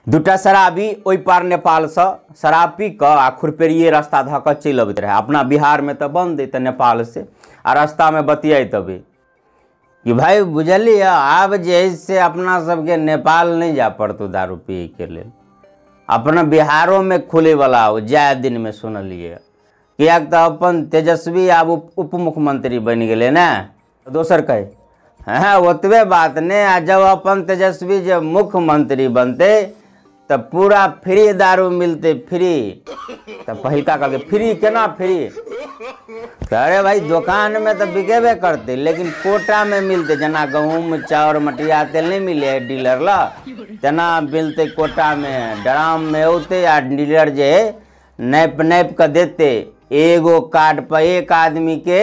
दूटा शराबी ओहि पार नेपालसँ शराब पी कऽ आ खुरपेरिये रास्ता धऽ कऽ चलि अबैत रहै। अपना बिहारमे तऽ बन्द अइ तऽ नेपाल से आ रास्तामे बतियाइत अबै कि भाइ बुझलियै आब जे है से अपना सबके नेपाल नहि जाय पड़तौ दारू पियैके लेल, अपना बिहारोमे खुलैवला हो जाय दिनमे सुनलियै, किएक तऽ अपन तेजस्वी आब उप मुख्यमंत्री बनि गेलै ने। दोसर कहै हँ ओतबे बात नहि, आ जब अपन तेजस्वी जे मुख्यमंत्री बनतै तऽ पूरा फ्री दारू मिलतै फ्री। तऽ पहिलका कहलकै फ्री केना फ्री? तऽ अरे भाई दोकानमे तऽ बिकेबे करतै लेकिन कोटामे मिलतै, जेना गहूँम चाउर मटिया तेल नहि मिलै है डीलर लग तेना मिलतै कोटामे, ड्राममे औतै आ डीलर जे है नापि नापि कऽ देतै, एगो कार्ड पर एक आदमीके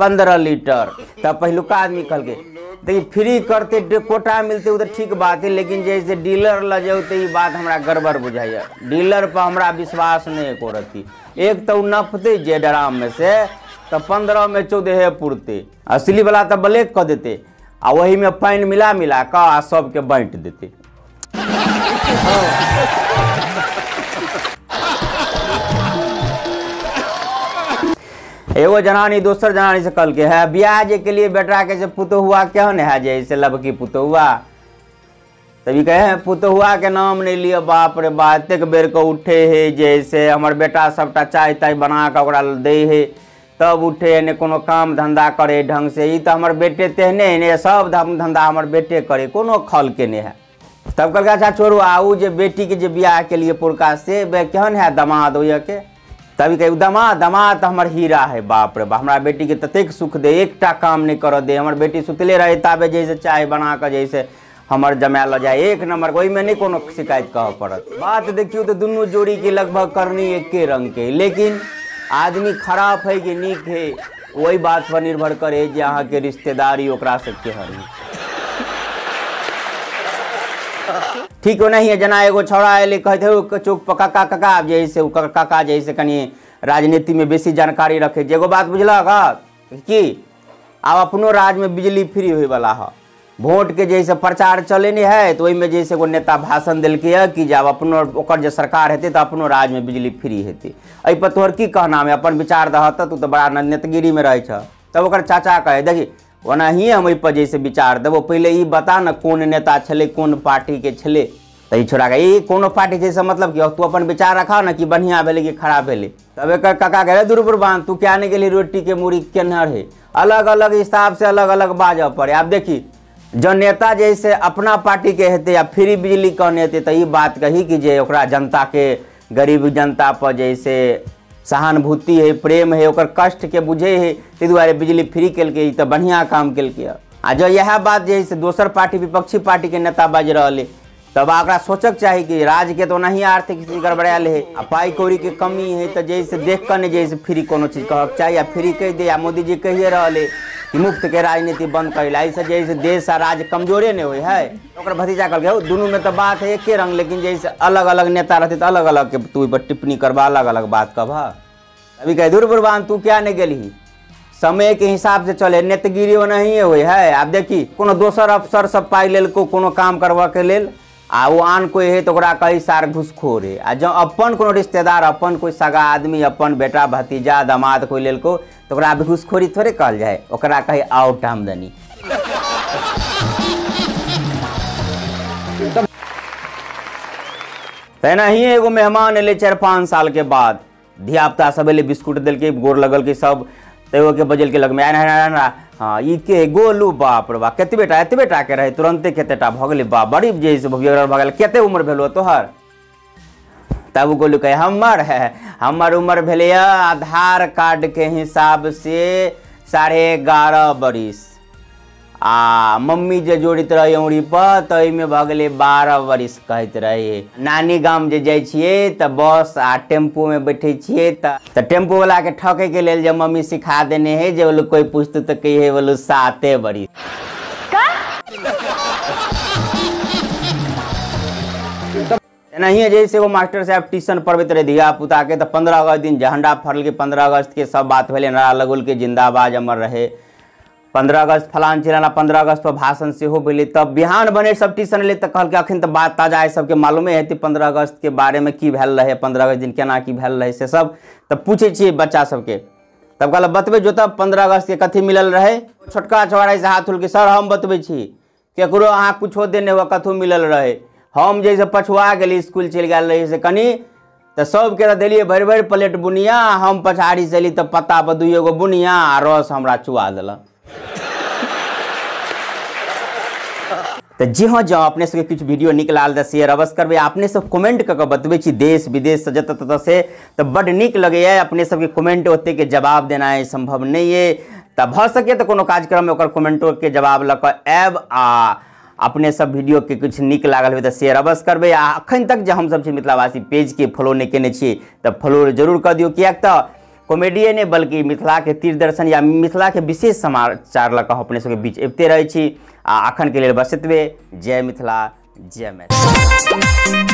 15 लीटर। तऽ पहिलुका आदमी कहलकै देखिए फ्री करते कोटा मिलते ओ तऽ ठीक बात है, लेकिन जे से डीलर लऽ जौते ई बात हमरा गड़बड़ बुझाइए, डीलर पर हमरा विश्वास नहीं एको रत्ती। एक तऽ ओ नपतै जे ड्राममे से तऽ 15 में 14 पुरतै, असली वाला तऽ ब्लैक कऽ देतै आ ओहिमे पानि मिला मिला कऽ आ सबके बाँटि देतै। एगो जनानी दोसर जनानी से कहलकै है बियाह जे के लिए बेटा के से पुतहुआ केहन है जे से लबकी पुतहुआ? तभी कहे हैं पुतहुआ के नाम नहीं लिअ, बाप रे बा एतेक बेर के उठे है जे से हमर बेटा सबटा चाय ताय बना कऽ ओकरा दै है तब उठे है, ने कोनो काम धंधा करे ढंग से, ई तऽ हमर बेटे तेहने है ने सब धंधा हमर बेटे करे, कोनो खल के नहीं है। तब कहलकै अच्छा छोड़ू, आ उ जे बेटी के जे बियाह के लिए पुरका से केहन है दमाद ओहिके? तभी कहे दमाद दमाद तऽ हमर हीरा है, बाप रे बाप हमरा बेटीके ततेक सुख दे, एकटा काम नहीं करऽ दे, हमर बेटी सुतले रहे ताबे जैसे चाय बना कऽ जैसे हमर जमाय लऽ जाय, एक नंबर, ओहिमे नहि कोनो शिकायत कहऽ पड़त। बात देखियौ तऽ दुनू जोड़ीके लगभग करनी एके रंगके, लेकिन आदमी खराब है कि नीक है ओहि बात पर निर्भर करे जे अहाँके रिश्तेदारी ओकरासँ केहन है। ठीक ओनाहिए जेना एगो छौड़ा एलै कहैत है चौक पर काका काका, जे से ओ काका जे से कनि राजनीतिमे बेसी जानकारी रखे, जे एगो बात बुझलक कि आब अपनो राज्यमे बिजली फ्री होइवला है, वोट के जैसे प्रचार चले नहीं है तो ओहिमे जैसे एगो नेता भाषण देलकै है कि जब अपनो ओकर जे सरकार हेतै तऽ अपनो राज्यमे बिजली फ्री हेतै, एहिपर तोहर की कहना है अपन विचार दह तऽ तू तऽ बड़ा नेतगिरीमे रहै छह। तब ओकर चाचा कहै देखी ओनाहिए हम एहिपर जैसे विचार देबो, पहिले ई बता ने कोन नेता छलै कोन पार्टीके छलै। तऽ ई छोड़ा ई कोनो पार्टी छै से मतलब कि तू अपन विचार रखा ने कि बढ़िआँ भेलै कि खराब भेलै। तब एकर काका कहै दुर्बुरबान तू क्या नहीं गेली रोटीके मूड़ी केने रहे, अलग अलग हिसाब से अलग अलग बाजऽ पड़े। आब देखी जँ नेता जैसे अपना पार्टीके हेतै या फ्री बिजली कहने हेतै तऽ ई बात कही कि जे ओकरा जनताके गरीब जनता पर जैसे सहानुभूति है प्रेम है ओकर कष्टके बुझे है ताहि दुआरे बिजली फ्री केलकै, ई तऽ बढ़िआँ काम केलकै। आ जँ इएह बात जे है से दोसर पार्टी विपक्षी पार्टीके नेता बाजि रहल है तब ओकरा सोचक चाही कि राज्यके तऽ ओनाहिए आर्थिक स्थिति गड़बड़ायल है आ पाइ कौड़ीके कमी है तऽ जे से देख कऽ नहि जे से फ्री कोनो चीज कहक चाही, आ फ्री कहि दे। आ मोदीजी कहिए रहल है कि मुफ्तके राजनीति बंद करै लए, एहिसँ जे से देश आ राज्य कमजोरे नहि होइ है। ओकर भतीजा कहलकै हौ दुनूमे तऽ बात है एके रंग, लेकिन जे से अलग अलग नेता रहतै तऽ अलग अलग के तू ओहिपर टिप्पणी करबा अलग अलग बात कहबह। अभी कहे दूर बुरबान तू क्या नहीं गेलही, समय के हिसाब से चले, नेतगिरी ओनाहिए होइ है। आब देखी कोनो दोसर अफसर सब पाइ लेलको कोनो काम करबऽके लेल आ ओ आन कोइ है तऽ ओकरा कही सार घुसखोर है, आ जँ अपन कोनो रिश्तेदार अपन कोइ सगा आदमी अपन बेटा भतीजा दमाद कोइ लेलको तऽ ओकरा घुसखोरी थोड़े कहल जाय, ओकरा कही आउट आमदनी। तेनाहिए एगो मेहमान एलै 4-5 साल के बाद, धियापुता सब एलै बिस्कुट देलकै गोर लगलकै सब, तऽ एगोके बजेलकै लगमे आना हाँ ई के गोलू, बाप रे बाप कतबे टा एतबे टा के रहै तुरन्ते कतेटा भऽ गेलै, बाप बड़ी जे से भऽ गेल, कते उम्र भेलो तोहर? तब गोलू कहे हमर है हमर उम्र भेलै आधार कार्ड के हिसाब से 11.5 बरिस, आ मम्मी जे जोड़ैत रहै औरी पर तऽ ओहिमे भऽ गेलै 12 बरिस कहैत रहै। नानी गाम जे जाइ छियै तऽ बस आ टेम्पूमे बैठै छियै तऽ टेम्पूवलाके ठकैके लेल जे मम्मी सिखा देने है जे बोलू कोइ पुछतै तऽ कहिए बोलू 7 बरिस। एनाहिए जैसे एगो मास्टर साहब ट्यूशन पढ़बैत रहै धिया पुताके तऽ 15 अगस्त दिन झंडा फड़लकै, 15 अगस्त के सब बात भेलै, नारा लगौलकै जिंदाबाद अमर रहे। 15 अगस्त फलान चिलाना 15 अगस्त पर भाषण सेहो भेलै। तब बिहान बने सब टीशन एलै तऽ कहलकै अखन तऽ बात ताजा है, सबके मालूमे हेतै 15 अगस्त के बारेमे की भेल रहै, 15 अगस्त दिन केना की भेल रहै से सब। तब पूछै छियै बच्चा सबके, तब कहलक बतबै जो तब 15 अगस्त के कथी मिलल रहै। छोटका छोड़ा से हाथ उलके सर हम बतबै छी, केकरो अहाँ कुछो देने हुआ कथू मिलल रहै। हम जैसे पछुआ गेली स्कूल चलि गेल रही से कनी, तऽ सबके तऽ देलियै भरि भरि प्लेट बुनिया, हम पछाड़ी से एली तऽ पत्ता पर 2 गो बुनिया आ रस हमरा चुआ देलक। तऽ जी हाँ, जँ अपने सबके किछु वीडियो नीक लागल तऽ शेयर अवश्य करबै। अपने सब कमेंट कऽ कऽ बतबै छी देश विदेश से जतऽ ततऽ से, तऽ बड्ड नीक लगैए। अपने सबके कमेंट ओतेक जवाब देनाइ सम्भव नहि अइ, तऽ भऽ सकै तऽ कोनो कार्यक्रममे ओकर कमेंटोके जवाब लऽ कऽ आयब। आ अपने सब वीडियोके किछु नीक लागल होय तऽ शेयर अवश्य करबै। आ अखन तक जे हमसब छी मिथिलावासी पेजके फॉलो नहि केने छी तऽ फॉलो जरूर कऽ दियौ, किएक तऽ कॉमेडिये नहि बल्कि मिथिलाके तीर्थ दर्शन या मिथिलाके विशेष समाचार लऽ कऽ अपने सबके बीच अबिते रहै छी। आ अखन के लेल बस एतबे। जय मिथिला, जय मैथिली।